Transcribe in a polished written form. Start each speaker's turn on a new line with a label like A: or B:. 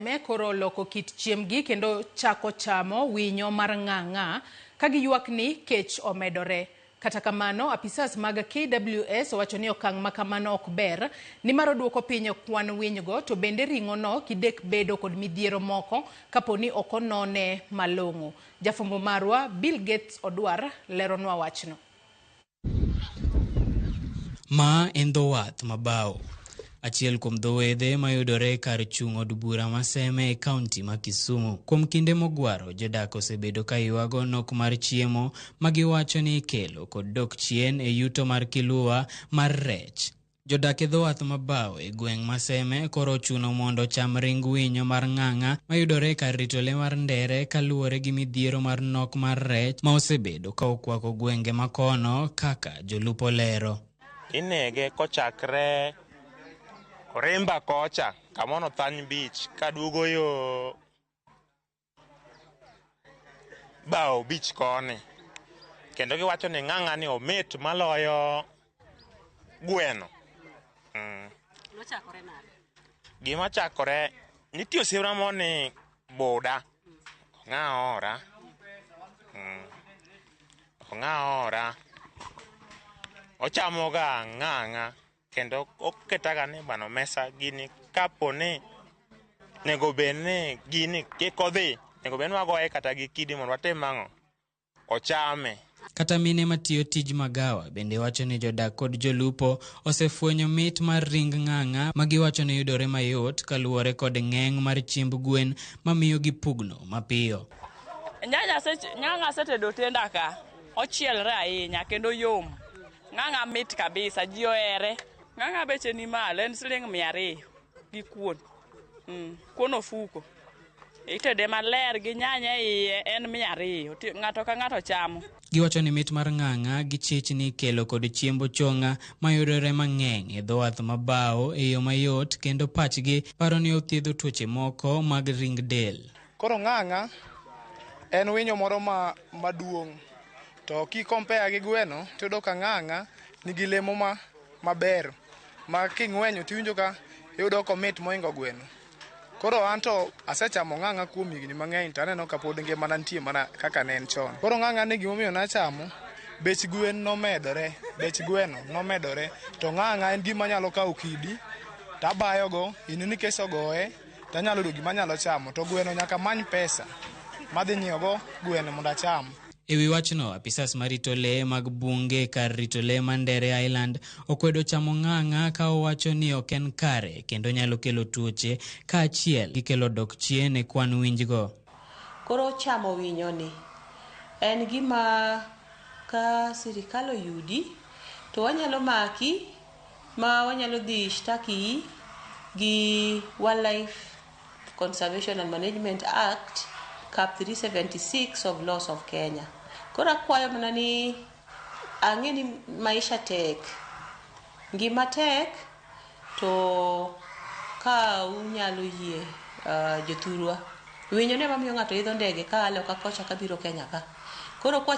A: Me koro oloko kit chiembgi kendo chako chamo winyo mar ng'ang'a ka giywak ni kech omedore. Kata kamano, apisas mag KWS owacho ni okang' ma kamano ok ber nimar oduoko piny kwan winygo to bende ring'ono kidek bedo kod midhiero moko kapo ni ok onone malong'o. Jafwambo marwa Bill Gates Odwar leronwa wachno.
B: Ma en dho wath ma Bao, achiel kuom dho wedhe mayudore kar chung' od bura ma Seme e kaunti ma Kisumu. Kuom kinde mogwaro, jodak osebedo ka ywago nok mar chiemo ma giwacho ni ikelo kod dok chien e yuto mar kiluwa mar rech. Jodak e dho wath ma Bao e gweng' ma Seme koro ochuno mondo ocham ring winyo mar ng'ang'a mayudore e kar rito le mar Ndere kaluwore gi midhiero mar nok mar rech ma osebedo ka okwako gwenge ma kono kaka jolupo lero.
C: Inege kochakre Orimba kocha kamono Thany Beach kaduogo yo Bao Beach koni. Kendo giwacho ni ng'ang'a ni omit maloyo gweno.
D: Nochakore nade?
C: Gima chakore, nitie osiepna moro ni Buda. Ong'a ora. Ong'a ora. Ochamoga ng'ang'a. Kendo oketaga ni bana mesa gini kapo ni nego bed ni gini kik odhi, nego bed ni wagoye kata gi kidi mondo watim ang'o? Ochame.
B: Kata mine matiyo tij magawa bende wacho ni jodak kod jolupo osefwenyo mit mar ring ng'ang'a ma giwacho ni yudore mayot kaluwore kod ng'eng' mar chiemb gwen mamiyo gipugno mapiyo.
E: Nyanya asetedo tenda ka, ochielre ahinya kendo yom. Ng'ang'a mit kabisa, ji ohere. Ng'ang'a beche ni malo, en siling 200 gi kuon. Kuon ofuko. Itede maler gi nyanya e iye, en 200. Ng'ato ka ng'ato chamo.
B: Giwacho ni mit mar ng'ang'a gi chich ni ikelo kod chiemb ochong'a mayudore mang'eny e dho wath ma Bao e yo mayot kendo pachgi paro ni othiedho tuoche moko mag ring del.
F: Koro ng'ang'a en winyo moro maduong'. To ki compare gi gweno, tiyudo ka ng'ang'a nigi lemo maber ma king'wenyo tiwinjo ka iyudo komit mohingo gweno. Koro an to asechamo ng'ang'a kuom higni mang'eny to aneno ka pod ngimana nitie mana kaka ne en chon. Koro ng'ang'a ni gimomiyo nachamo, bech gwen nomedore, bech gweno nomedore. To ng'ang'a en gima anyalo kawo kidi tabayogo, in nikech ogoye tanyalo yudo gima anyalo chamo. To gweno nyaka many pesa madhi nyiewogo gweno mondo acham.
B: E wi wachno, apisas marito le mag bunge kar rito le ma Ndere Island okwedo chamo ng'ang'a ka owacho ni ok en kare kendo nyalo kelo tuoche kaachiel gi kelo dok chien e kwan winjgo.
G: Koro chamo winyoni en gima ka sirikal oyudi to wanyalo maki ma wanyalo dhi shtaki gi Wildlife Conservation and Management Act Cap 376 of Laws of Kenya. Koro akwayo mana ni ang'e ni maisha tek, ngima tek, to ka unyalo yie jothurwa. Winyo ne mamiyo ng'ato idho ndege ka a loka kocha kabiro Kenya ka. Koro kwa